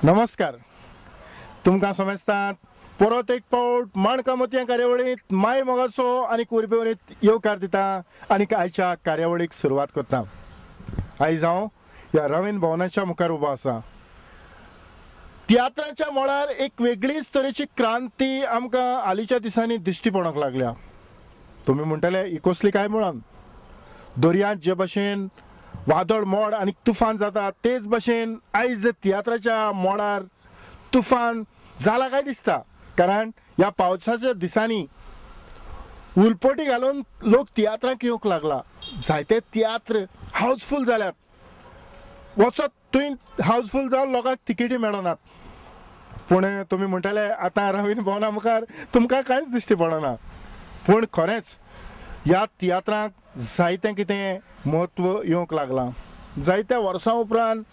नमस्कार तुमकां समजतात परत एक पावट माणकां मोतयां कार्यावळींत माय मोगाचो आनी कुरबेवरीत येवकार दिता आनी आयच्या कार्यावळीक सुरवात करता। आयज हांव ह्या रवींद्र भवनाच्या मुखार उबो आसा। तियात्राच्या मळार एक वेगळीच तरेची क्रांती आमकां हालींच्या दिसांनी दिश्टी पडोवंक लागल्या। तुमी म्हणटले ही कसली काय म्हणून दर्यांत जे भशेन वादळ मोड आनी तुफान जाता तेच भशेन आयज तियात्राच्या मोडार तुफान जाला काय दिसता, कारण ह्या पावसाच्या दिसांनी उलपटी घालून लोक तियात्राक येवंक लागला। जायते तियात्र हावजफूल जाल्यात, वचत थंय हावजफूल जावन लोकांक तिकेटी मेळनात। पूण तुमी म्हणटले आतां रवींद्र भवना मुखार तुमकां कांयच दिश्टी पडना, पूण खरेंच ह्या तियात्राक जायतें कितें म्हत्व येवंक लागलां। जायत्या वर्सां उपरांत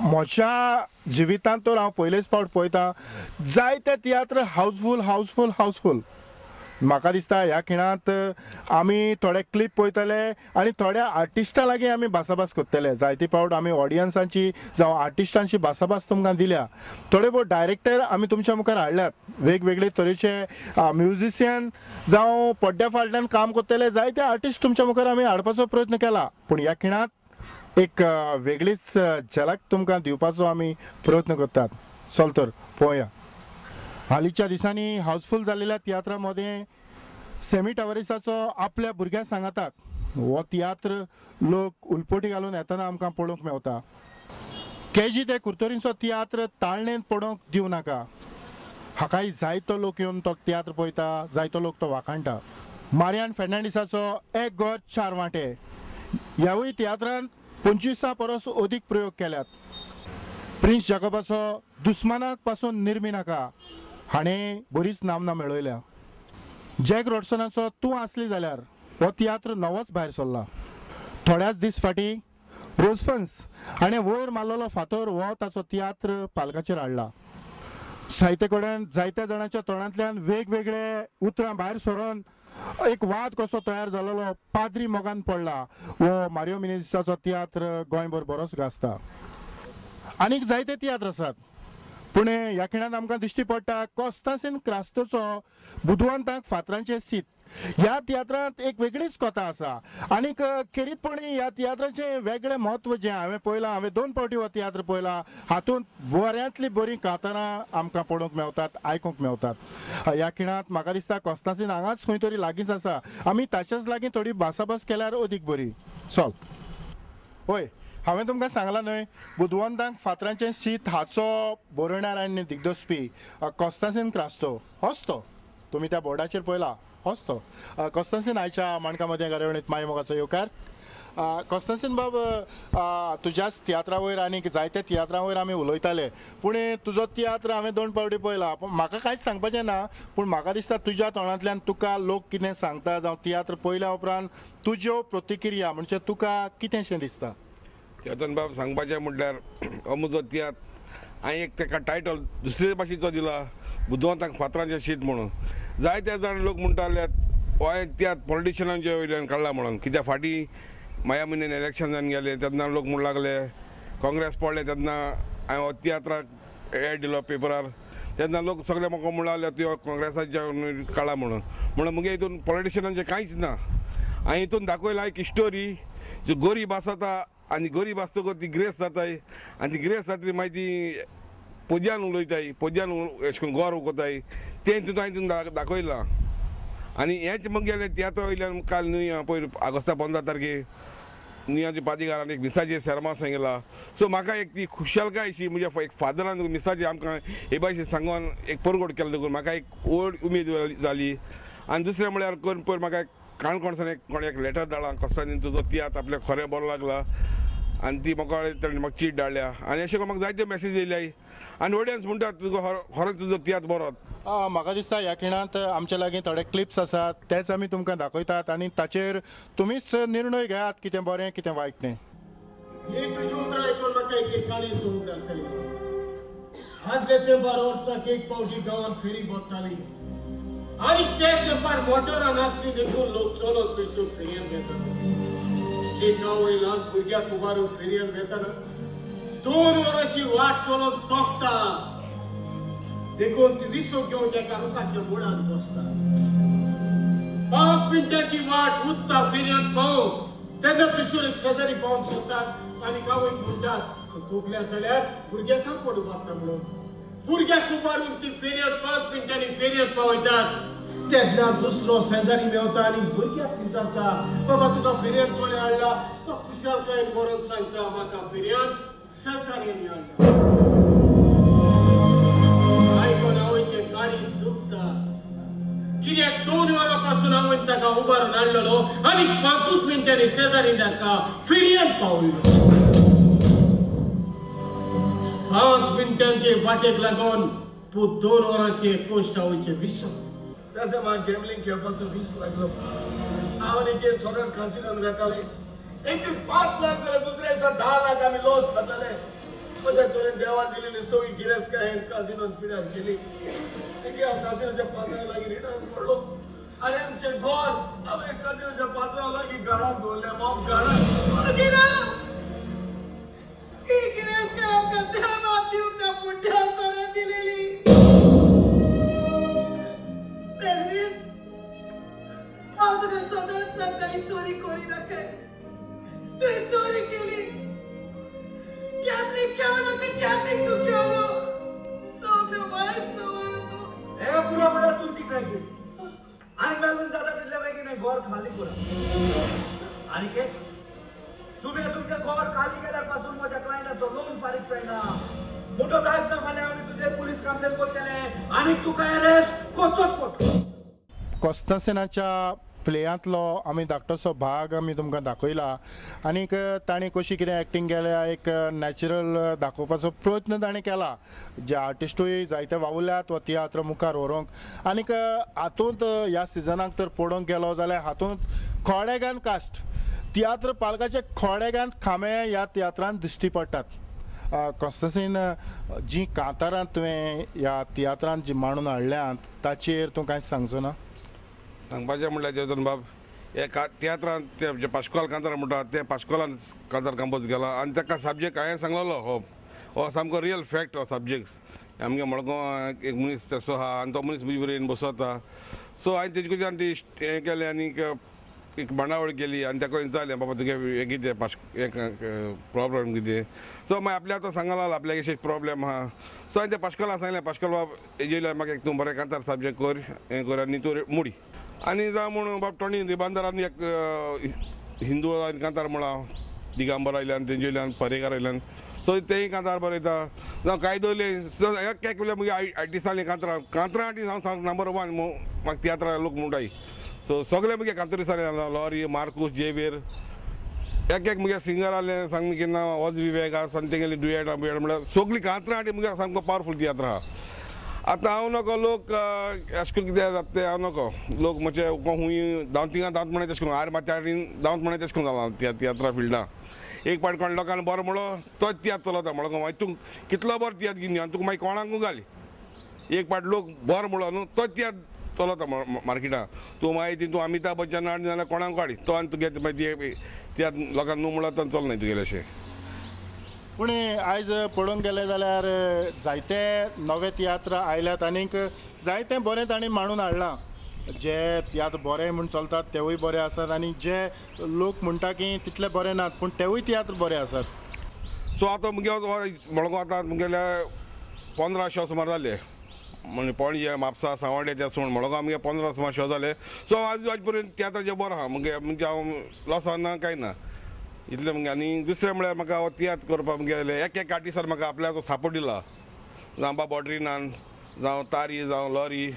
म्हज्या जिवितांत तर हांव पयलेच फावट पळयतां जायते तियात्र हावजफूल हावजफूल हावजफूल। म्हाका दिसता ह्या खिणांत आमी थोडे क्लिप पळयतले आनी थोड्या आर्टिस्टां लागीं आमी भासाभास करतले। जायते फावट आमी ऑडियन्सांची जावं आर्टिस्टांची भासाभास तुमकां दिल्या, थोडे भोव डायरेक्टर आमी तुमच्या मुखार हाडल्यात, वेगवेगळे तरेचे म्युजिशियन जावं पड्ड्या फाटल्यान काम करतले जायते आर्टिस्ट तुमच्या मुखार आमी हाडपाचो प्रयत्न केला। पूण ह्या खिणांत एक वेगळीच झलक तुमकां दिवपाचो आमी प्रयत्न करतात। चल तर पळोवया। हालींच्या दिसांनी हावजफूल जाल्लेल्या तियात्रा मदें सेमी टावरिसाचो आपल्या भुरग्यांक सांगातात हो तियात्र लोक उलपोटी घालून येतना आमकां पळोवंक मेवता। केजी ते कुर्तोरींचो तियात्र ताळणेंत पडोवंक दिवं नाका, हाकाय जायतो लोक येवन तो तियात्र पळयता, जायतो लोक तो वाखाणटा। मारियान फेर्नांडीसाचो एक घर चार वांटे ह्यावूय तियात्रांत 25 परस अदीक प्रयोग केल्यात। प्रिन्स जाकोबाचो दुस्मानाक पासून निर्मी नाका हाणें बरीच नामना मेळयल्या। जॅक रॉडसनाचो तूं आसली जाल्यार हो तियात्र नवोच भायर सरला। थोड्याच दीस फाटीं रोजफन्स हाणें वयर मारलेलो फातर हो ताचो तियात्र पालकाचेर हाडला। साहित्य कडेन जायत्या जाणांच्या तोंडांतल्यान वेगवेगळे उतरां भायर सरून एक वाद कसो तयार जालेलो पाद्री मोगान पडला हो मारियो मिनेझीसाचो तियात्र गोंयभर बरोच गाजता। आनीक जायते तियात्र आसात, पूण ह्या खिणांत आमकां दिश्टी पडटा कॉस्तासीन क्रास्तोचो बुदवंतांक फातरांचें सीत ह्या तियात्रांत एक वेगळीच कथा आसा। आनीक खेरीतपणी ह्या तियात्राचें वेगळें म्हत्व जें हांवें पळयलां, हांवें 2 फावटी हो तियात्र पळयला, हातूंत बऱ्यांतलीं बरीं कांतारां आमकां पळोवंक मेवतात, आयकूंक मेवतात। ह्या खिणांत म्हाका दिसता कॉस्तासीन हांगाच खंय तरी लागींच आसा, आमी ताच्याच लागीं थोडी भासाभास केल्यार अदीक बरी। चल हय, हांवें तुमकां सांगलां न्हय बुदवंतांक फातरांचें शीत हाचो बरोवणार आनी दिग्दर्शपी कॉस्तासीन क्रास्तो होच तो, तुमी त्या बोर्डाचेर पळयला होच तो। कॉस्तासीन आयच्या माणकां मदें कार्यावळींत माय मोगाचो येवकार। कॉस्तासीन बाब, तुज्याच तियात्रा वयर आनी जायते तियात्रा वयर आमी उलयताले, पूण तुजो तियात्र हांवें 2 फावटी पळयला, पूण म्हाका कांयच सांगपाचें ना, पूण म्हाका दिसता तुज्या तोंडांतल्यान तुका लोक कितें सांगता जावं तियात्र पळयल्या उपरांत तुज्यो प्रतिक्रिया म्हणजे तुका कितेंशें दिसता? चेतन बाब, सांगपाचें म्हटल्यार हो म्हजो तियात्र हांवें एक ताका टायटल दुसरे भाशेचो दिला, बुदवंतांक फातरांचें शीत म्हणून। जायते जाण लोक म्हणटाले हो हांवें तियात्र पॉलिटिशनांचे वयल्यान काडला म्हणून, कित्याक फाटीं माया म्हयन्यान इलेक्शन जावन गेलें तेन्ना लोक म्हणूंक लागले काँग्रेस पडलें तेन्ना हांवें हो तियात्राक एड दिलो पेपरार, तेन्ना लोक सगळे म्हाका म्हणूंक लागले तुवें काँग्रेसाच्या काडला म्हणून। म्हणून म्हगे हितून पॉलिटिशनांचें कांयच ना, हांवें हितून दाखयलां एक स्टोरी जी गरीब आसता आनी गरीब आसतकच ती ग्रेस जाताय आनी ती ग्रेस जातली मागीर ती पोद्यान उलयताय, पोद्यान अशें करून गोर उखताय, तें तितून हांवें तितून दाखयलां। आनी हेंच म्हगेलें तियात्रा वयल्यान काल न्हय पयर ऑगस्टा 15 तारखेर न्हय पादीगारान एक मिसाचेर सेर्मांव सांगिला, सो म्हाका एक ती खुशालकाय अशी म्हज्या एक फादरान मिसाचेर आमकां हे भाशेन सांगून एक परगोट केलो देखून म्हाका एक व्हड उमेद जाली। आनी दुसरें म्हळ्यार करून पयर म्हाका एक काणकोणसान एक कोणें एक लेटर धाडला, कॉस्तासीन तुजो तियात्र आपल्याक खरें बरो लागला आनी ती म्हाका ताणें म्हाका चीट धाडल्या आनी अशें करून म्हाका जायत्यो मॅसेज येयल्या आनी ऑडियन्स म्हणटात तुजो खरोच तुजो तियात्र बरो। म्हाका दिसता ह्या खिणांत आमच्या लागीं थोडे क्लिप्स आसात तेच आमी तुमकां दाखयतात आनी ताचेर तुमीच निर्णय घेयात कितें बरें कितें वायट तें। तुजी उतरां आयकून म्हाका एक काणयेचो उगडास आयलो। आदले तेंपार वर्साक एक फावटी गांवांत फेरी भरताली आनी ते तेंपार मोटरां नासली देखून लोक चलत थंयसर फेरयेन वेताले। एक आवय ल्हान भुरग्याक उबारून फेरयेन वेतना 2 वरांची वाट चलोवन तोखता देखून ती विसव घेवन एका रुखाच्या मुळान बसता. 5 मिनटांची वाट उत्ता फेरयांत पावूंक तेन्ना थंयसर एक शेजारी पावून सोदतात आनी आवयक म्हणटात तोखल्या जाल्यार भुरग्याक कापड उबारता म्हणून. भुरग्याक उबारून ती फेरयांत 5 मिनटांनी फेरयांत पावयतात. तेन्ना दुसरो शेजारी मेवता आनी भुरग्याक विचारता बाबा तुका फेरयांत कोणें हाडला? तो खुशालकायेन बरोवन सांगता म्हाका फेरयांत शेजाऱ्यांनी हाडला. आयकून आवयचें काळीज दुखता कित्याक 2 वरां पासून आवयन ताका उबारून हाडलेलो आनी 5 मिनटांनी शेजारी ताका फेरयांत पावयलो. 5 मिनटांचे वाटेक लागून पूत 2 वरांचे कश्ट आवयचे विसर. तशें म्हाका गॅमलींग खेळपाचो वीस लागलो. हांव आनी गेम सगळ्यान कासिनोन वेताले. एक दीस 5 लाख जाल्यार दुसऱ्या दिसा 10 लाख आमी लॉस जाताले. म्हज्या कडेन देवान दिलेली सगळी गिरेस्तकायेन कासिनोन पिड्यार केली. देखी हांव कासिनोच्या पात्रां लागीं रिणान पडलो आनी आमचें घर हांवें कासिनोच्या पात्रां लागीं घरांत दवरलें. माप घरांत ही गिरेस्तकाय आमकां देवान दिवंक ना पूण देवान दिलेली. हांव तुका सदांच सांगताली चोरी करिनाका. तुवें चोरी केली. गॅम्बलिंग खेळनाका, गॅम्बलिंग तूं खेळ्ळो. सगळें वायट संवय तूं. हे पुरो म्हळ्यार तुमची काळजी आनी मेळून जाता तितले बेगीन घर खाली करा. आनी के तुमी तुमचें घर खाली केल्यार पासून म्हज्या क्लायंटाचो लोन फारीक जायना. मोटो जायच ना फाल्यां आमी तुजेर पुलीस कंप्लेन करतले आनी तुका अरेस्ट करचोच पडटलो. कोस्तासेनाच्या प्लेयांतलो आमी धाकटोसो भाग आमी तुमकां दाखयला आनीक ताणें कशी कितें एक्टींग केल्या एक नॅचरल दाखोवपाचो प्रयत्न ताणें केला. जे आर्टिस्टूय जायते वावुरल्यात हो तियात्र मुखार व्हरूंक आनीक हातूंत ह्या सिजनाक तर पळोवंक गेलो जाल्यार हातूंत खोडेगान कास्ट तियात्र पालकाचे खोडेगान खांबे ह्या तियात्रांत दिश्टी पडटात. कोस्तासीन जी कांतारां तुवें ह्या तियात्रांत जी मांडून हाडल्यांत ताचेर तूं कांयच सांगचो ना? सांगपाचें म्हणल्यार चेतन बाब हे तियात्रांत ते जे पाश्कोल कांतार म्हणटा ते पाश्कोलान कांतार कंपोज केला आनी ताका सब्जेक्ट हांवें सांगलेलो हो हो सामको रियल फॅक्ट हो सब्जेक्ट. आमगे मडगांव एक मनीस तसो आहा आनी तो मनीस म्हजे बरें बसता. सो हांवें तेजे कडच्यान ती हें केलें आनी एक बांदावळ केली आनी ताका विचारलें बाबा तुगे हें कितें पाश हें प्रॉब्लम कितें. सो मागीर आपल्या तो सांगला आपल्याक अशें प्रॉब्लम आहा. सो हांवें त्या पाश्कोला सांगलें पाश्कोल बाब हेजेर म्हाका एक तूं बरें कांतार सब्जेक्ट कर हें कर आनी तूं मुडी आनी जावं म्हूण बाब टोणी रिबांदरान एक हिंदू आनी कांतार म्हळां दिगंबर आयल्यान तेंचे वयल्यान पर्येकार आयल्यान सो तेय कांतार बरयता जावं कायदोले एक एक म्हगे आर्टिस्टांनी कांतरां कांतरां आर्टिस्ट हांव सामको नंबर 1 म्हाका तियात्रां लोक म्हणटाय. सो सगळे म्हगे कांतरिस्तांनी लॉरी मार्कूस जेवियर एक एक म्हगे सिंगर आहले सांग केन्ना वॉज विवेक आसा आनी तेगेली डुयेट बियेट म्हणल्यार सगळीं कांतरां आनी म्हगे सामको पावरफूल तियात्र आहा. आतां हांव नको लोक अशें करून कितें जाता तें हांव नको लोक मातशे खूंय धांवत थिंगा धांवत म्हणा तशें करून आर माथ्यार धांवत म्हणा तशें करून जालां तियात्रा फिल्डां. एक पाट कोण लोकांनी बरो म्हणलो तोच तियात्र चलता म्हणलो मागीर तूं कितलो बरो तियात्र घेवन आनी तुका मागीर कोणाकूय घाल एक पाट लोक बरो म्हणलो न्हू तोच तियात्र चलता मार्केटान. तूं मागीर तूं अमिताभ बच्चन हाड जाल्यार कोणाक काड तो आनी तुगे मागीर तियात्र लोकांक न्हू म्हणलो तो चलना तुगेलें अशें. पूण आयज पळोवंक गेलें जाल्यार जायते नवे तियात्र आयल्यात आनीक जायते बरें तांणी मांडून हाडलां. जे तियात्र बरे म्हूण चलतात तेवूय बरे आसात आनी जे लोक म्हणटा की तितले बरे नात पूण तेवूय तियात्र बरे आसात. सो आतां मुगे मडगांव आतां मुगेले 15 शो सुमार जाले म्हणजे पणजे म्हापसा सांवड्डे त्या सोड मडगांव आमगे 15 सुमार शो जाले. सो आज आज पर्यंत तियात्राचें बरो आहा मुगे म्हणजे हांव लॉसान ना कांय ना इतलें मुगे. आनी दुसरें म्हळ्यार म्हाका हो तियात्र करपाक मुगेले एक एक आर्टिस्टान म्हाका आपल्याचो सपोर्ट दिला जावं बाब बॉड्रिनान जावं तारी जावं लॉरी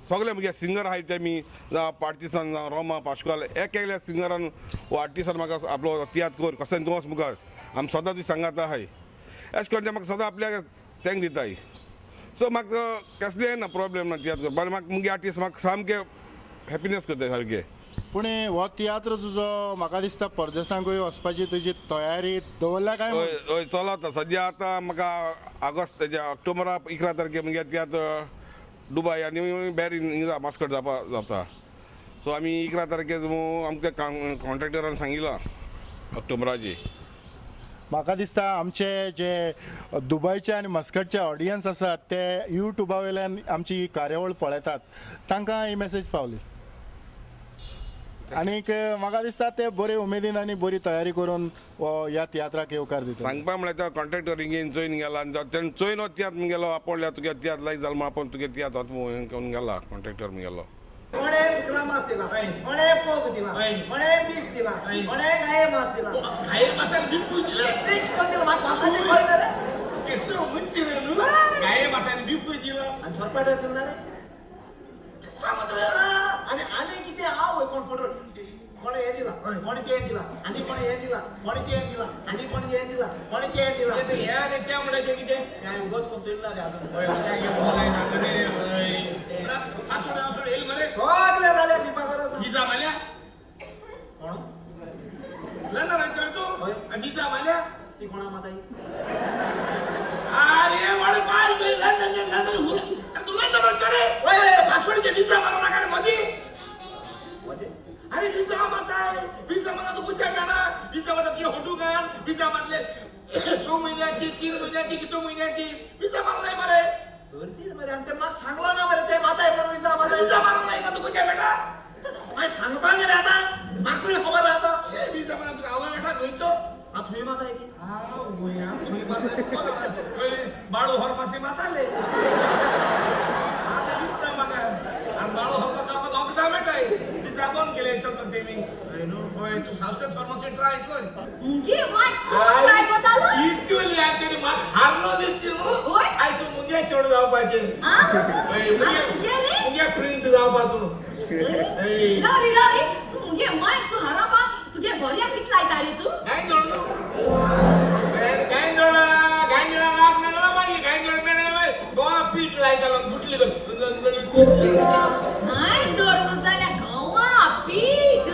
सगळे मुगे सिंगर आहाय ते मी जावं पार्टिसान जावं रोमा पाश्कोल एक एकल्या सिंगरान हो आर्टिस्टान म्हाका आपलो तियात्र कर कशें तूं वच मुखार आमी सदां तुजी सांगात आहाय अशें करून ते म्हाका सदां आपल्याक thank दिताय. सो म्हाका कसलें ना प्रॉब्लम ना तियात्र करपाक आनी म्हाका मुगे आर्टिस्ट म्हाका सामकें हॅपिनस करता सारकें. पूण हो तियात्र तुजो म्हाका दिसता परदेसांकूय वचपाची तुजी तयारी दवरल्या काय? हय हय चलता सद्या आतां म्हाका ऑगस्ट तेज्या ऑक्टोबरा 11 तारखे मुगे तियात्र दुबय आनी बॅरीन हिंगा मास्कट जावपा जाता. सो आमी 11 तारखे आमच्या कॉन्ट्रेक्टरान सांगिलां ऑक्टोबराची. म्हाका दिसता आमचे जे दुबयचे आनी मस्कटचे ऑडियन्स आसात ते यूट्यूबा वयल्यान आमची ही कार्यावळ पळयतात, तांकां ही मॅसेज पावली आनीक म्हाका दिसता ते बरे उमेदीन आनी बरी तयारी करून ह्या तियात्राक येवकार दिता. सांगपा म्हळ्यार तो कॉन्ट्रॅक्टर हिंगेन चोयन गेला आनी तेणें चोयन हो तियात्र गेलो आपल्या तुगे तियात्र लायक जालो म्हण आपूण तुगे तियात्र वता म्हणून गेला कॉन्ट्रॅक्टर गेलो. कोणे कुत्रा मांस दिला, कोणे पोक दिला, कोणे बीफ दिला, कोणे गाये मांस दिला. गाये मांसान बीफ दिले? मिक्स करून दिला. म्हाका मांसाची खबर ना रे. केसो मनशी रे न्हू, गाये मांसान बीफ दिला आनी सोरपाटर दिला रे. समुद्र आनी आनी कितें हांव कोण फोटो कोणे हें दिला, कोणे तें दिला, आनी कोणे हें दिला, कोणे तें दिला, आनी कोणे हें दिला, कोणे तें दिला. हें आनी तें म्हणल्यार कितें? काय उगोच कोण चोयला रे अजून. सगळे जाले पिपा करत. विजा मारल्या कोण? लंडनाक तर तूं विजा मारल्या ती कोणा माताई? अरे वाड पाय लंडन लंडन तूं लंडनाक तर रे. पासपोर्टचे विजा मारू नाका रे मदीं. अरे विजा माताय, विजा मारता तूं कुच्या मेळना. विजा मारता तुगे फोटो घाल. विजा मारले 6 म्हयन्याची 3 म्हयन्याची कितू म्हयन्याची विजा मारूं जाय मरे. धरतीर मरे आनी ते म्हाका सांगलो ना मरे ते माताय म्हणून विजा माताय. विजा मारूंक जाय तुका कुच्या बेटा. मागीर सांगपा मरे आतां म्हाकूय खबर आतां. शे विजा मारून तुका आवय बेटा खंयचो? हांव थंय माताय ती. हांव गोंयांत थंय माताय. बाळू हरपासी माताले आतां दिसता म्हाका. आनी बाळू हरपासी म्हाका दोगदां मेळटाय. विजा बंद केले चलता तेमी. हय तूं सालसेत फार्मासी ट्राय कर. मुगे माय तूं ट्राय करतालो? इतली आनी म्हाका हारलो दिसती न्हू. I तूं मुगे चेडूं जावपाचें. हय मुगे प्रिंट जावपा तूं. राव रे तूं मुगे माय तूं हारोवपा तुगे गोरयाक कितले लायता रे तूं? गायंदोळ न्हू. गायंदोळ गायंदोळाक आग मेळना मागीर गायंदोळ मेळना मागीर गोवा पीठ लायतालो गुटली गायंदोळ न्हू जाल्यार गोवा पीठ.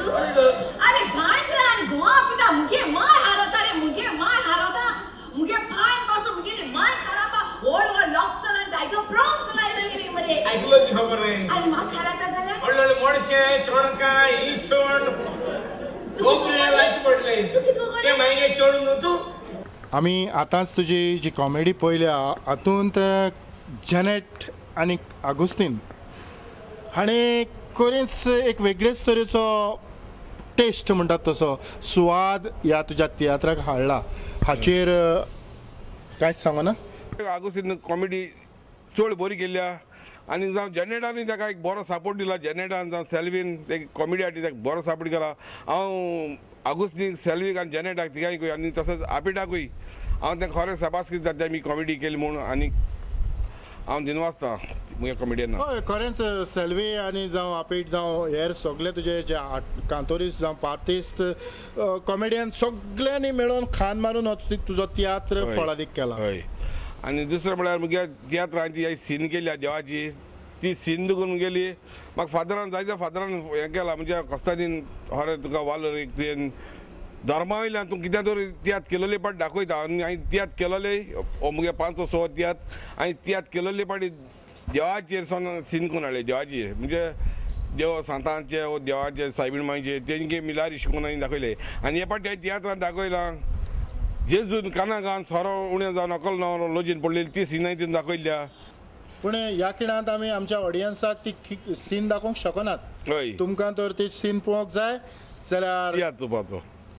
अरे गायंदोळ आनी गोवा पिठा मुगे माय हारोता रे. मुगे माय हारोता. मुगे पांय पासून मुगेली माय खराबा व्हड व्हड लॉबस्टर आनी टायगर प्रॉन्स लायलेली मरे. आयकलो ती खबर रे. आनी म्हाका हाराता जाल्यार व्हडले व्हडले मोडशे चोणकां इसवण गोबरे लायचे पडले ते मागीर चेडूं न्हू तूं. आमी आतांच तुजी जी कॉमेडी पळयल्या हातूंत जेनेट आनी आगुस्तीन हाणें खरेंच एक वेगळेच तरेचो टेस्ट म्हणटात तसो सुवाद ह्या तुज्या तियात्राक हाडला. हाचेर कांयच सांगना? आगुस्तीन कॉमेडी चड बरी केल्या आनी जावं जेनेटानूय ताका एक बरो सपोर्ट दिला. जेनेटान जावं सेल्वीन ते कॉमेडी आर्टिस्ट ताका बरो सपोर्ट केला. हांव आगुस्तीन सेल्वीक आनी जेनेटाक तिगांकूय आनी तसोच आपिटाकूय हांव तें खरें शाबास कितें जाता मी कॉमेडी केली म्हूण आनी हांव दिनवासता म्हज्या कॉमेडियनाक. हय खरेंच सेल्वी आनी जावं आपीट जावं हेर सगळे तुजे जे कांतोरीस्त जावं पार्टिस्ट कॉमेडियन सगळ्यांनी मेळून खान मारून तुजो तियात्र फळादीक केला. हय आनी दुसरें म्हळ्यार म्हगे तियात्रान ती सीन केल्या देवाची ती सीन दुखून गेली म्हाका फादरान जायत्या फादरान हें केलां. म्हणजे कोस्तादीन हरे तुका वालोर एक तुवें धर्मा वयल्यान तूं कित्याक तरी तियात्र केलोले पाट दाखयता. आनी हांवें तियात्र केलोले हो मुगे 506 तियात्र हांवें तियात्र केलोले पाटी देवाचेर सान सीन करून हाडले. देवाचेर म्हणजे देव सांतांचे वो देवाचे सायबीण मांयचे तेंचे मिलारी शिकून हांवें दाखयले. आनी हे पाटी हांवें तियात्रान दाखयलां जेजून काना गान सोरो उणें जावन अकल नवरो लोजीन पडलेली ती सीन हांवें तितून दाखयल्या. पूण ह्या खिणांत आमी आमच्या ऑडियन्साक ती सीन दाखोवंक शकनात. हय तुमकां तर ती सीन पळोवंक जाय जाल्यार तियात्र चोवपाचो.